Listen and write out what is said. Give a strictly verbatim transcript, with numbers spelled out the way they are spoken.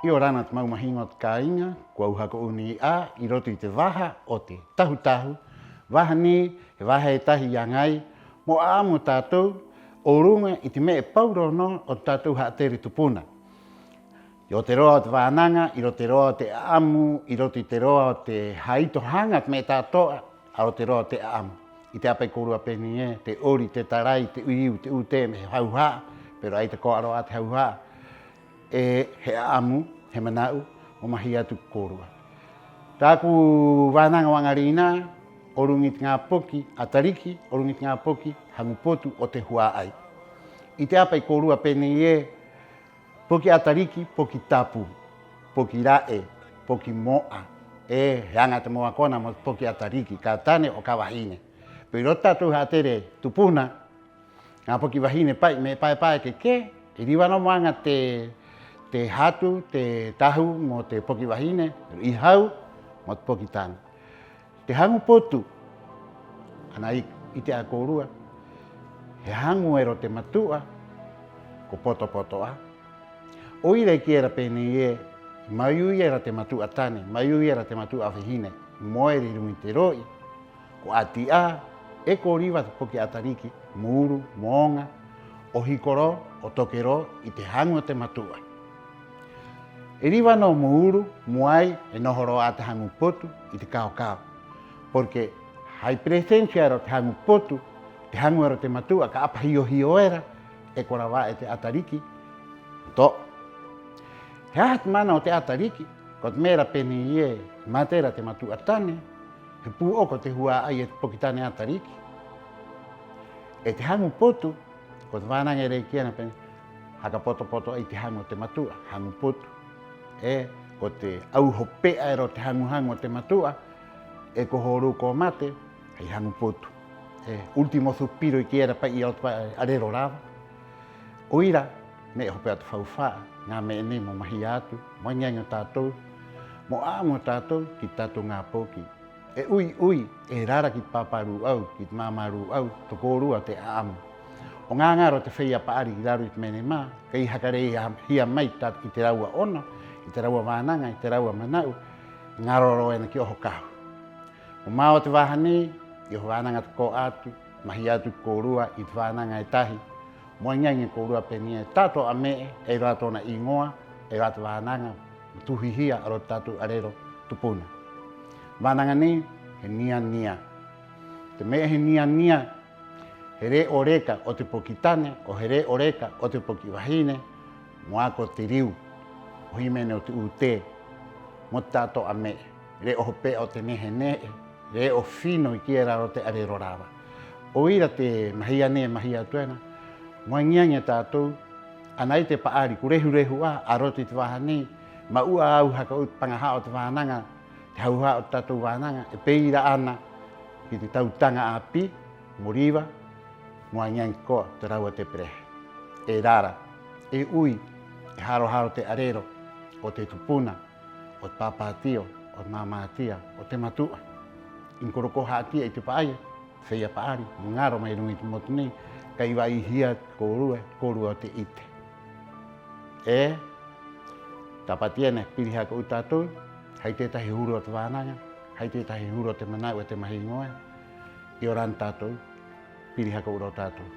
'Iorana te mau mahiŋo o te kāiŋa, ko au haka 'ou nei 'ā 'i roto i te vaha o te Tahu-tahu. Vaha nei, he vaha e tahi i aŋa ai mo 'a'amu o tātou o ruŋa i te me'e paurō nō o te tātou ha'atere tupuna. 'I roto i te roa o te vānaŋa, 'i roto i te roa o te 'a'amu, 'i roto i te roa o te hāito haŋa te me'e ta'ato'a, a roto i te roa o te 'a'amu. 'Ite 'ā pa'i kōrua pē nei ē: te 'ori, te tarai, te 'uiu, te 'ūtē, he hauha'a, pero 'ai tako'a rō 'ā te hauha'a. 'E he 'a'amu, he mana'u mo mahi atu ki a kōrua. Tā'aku vānaŋa o 'aŋa rinā o ruŋa i te ŋā poki 'atariki, o ruŋa i te ŋā poki haŋu potu o te hua'ai. 'Ite 'ā pa'i kōrua pē nei ē: poki 'atariki, poki tapu, poki ra'e, poki mo'a. 'E he aŋa te moa kona mo te poki 'atariki, ka tane 'o ka vahine. Pero 'i roto i te tātou ha'atere tupuna, ŋā poki vahine pa'i, me'e pae-pae kē-kē, e riva nō mo aŋa te, te hatu, te tahu mo te poki vahine, pero i hau mo te poki tane. Te haŋu potu, ana 'ite 'ā kōrua, he haŋu era o te matu'a ko poto-poto 'ā. 'O ira e kī era pē nei ē: māui-ui era te matu'a tane, māui-ui era te matu'a vahine, moe era 'i ruŋa i te ro'i, ko 'ati 'ā, e ko riva te poki 'atariki mo uru, mo oŋa, 'o hiko rō, 'o toke rō i te haŋu o te matu'a. E riva nō mo uru, mo ai e noho rō 'ā te haŋu potu 'i te kao-kao. Porque hai presencia era o te haŋu potu, te haŋu era o te matu'a, ka 'apa hio-hio era, e ko rava'a e te 'atariki mo to'o. ¿He aha te mana o te 'atariki? Ko te me'e era pē nei ē: mate era te matu'a tane, he pū'oko te hua'ai e te poki tane 'atariki. 'E te haŋu potu, ko te vānaŋa era e kī ena pē nei: haka poto-poto 'ā i te haŋu o te matu'a, haŋu potu. 'E ko te 'au hope'a era o te haŋu-haŋu o te matu'a, e ko hōrou ko mate, hai haŋu potu. 'E último suspiro i kī era pa'i o te 'arero rava. 'O ira, me'e hope'a o te faufa'a, ŋā me'e nei mo mahia atu, mo aŋi-aŋi o tātou, mo 'a'amu o tātou ki te tātou ŋā poki. E 'ui-'ui, e rara ki te pāpā rū'au, ki te māmā rū'au, tō kōrua te 'a'amu. 'O ŋa-ŋaro te feia pa'ari ki raro i te menemā, kai haka rē hia mai i te rāua 'ono, i te rāua vānaŋa, i te rāua mana'u, ŋaro rō ena ki oho kahu. Mo mao o te vaha nei, 'i oho vānaŋa tako'a atu, mahia atu ki a kōrua i te vānaŋa e tahi, mo aŋi-aŋi e kōrua pē nei ē: ta'ato'a me'e e ai rō 'ā tō'ona 'īŋoa, e ai rō 'ā te vānaŋa mo tuhi hia a roto i te tātou 'arero tupuna. Vānaŋa nei he nia-nia. Te me'e he nia-nia, he re'o reka o te poki tane 'o he re'o reka o te poki vahine mo ako o te riu o hīmene o te 'ūtē mo te ta'ato'a me'e. Re'o hope'a o te nehe-nehe, re'o fino i kī era a roto i te 'arero rava. 'O ira te mahia nei e mahia atu ena mo aŋi-aŋi e tātou, ana 'ai te pa'ari ko rehu-rehu 'ā a roto i te vaha nei, ma'u 'ā a au haka 'ou te paŋaha'a o te vānaŋa, te hauha'a o te tātou vānaŋa, 'e pē ira 'ana ki te tautaŋa 'āpī mo riva, mo aŋi-aŋi koa te rāua teperehe. E rara, e 'ui, e haro-haro te 'arero o te tupuna, o te pāpātio, o te māmātia, o te matu'a. 'Ina ko roko ha'ati'a i te pa'ai, feia pa'ari, mo ŋaro mai ruŋa i te motu nei, kai va'ai hia ki a kōrua, kōrua o te 'ite. 'E tāpati ena he piri haka 'ou tātou, hai tētahi huru o te vānaŋa, hai tētahi huru o te mana'u, o te mahiŋo ē. 'Iorana tātou, piri haka 'ou rō tātou.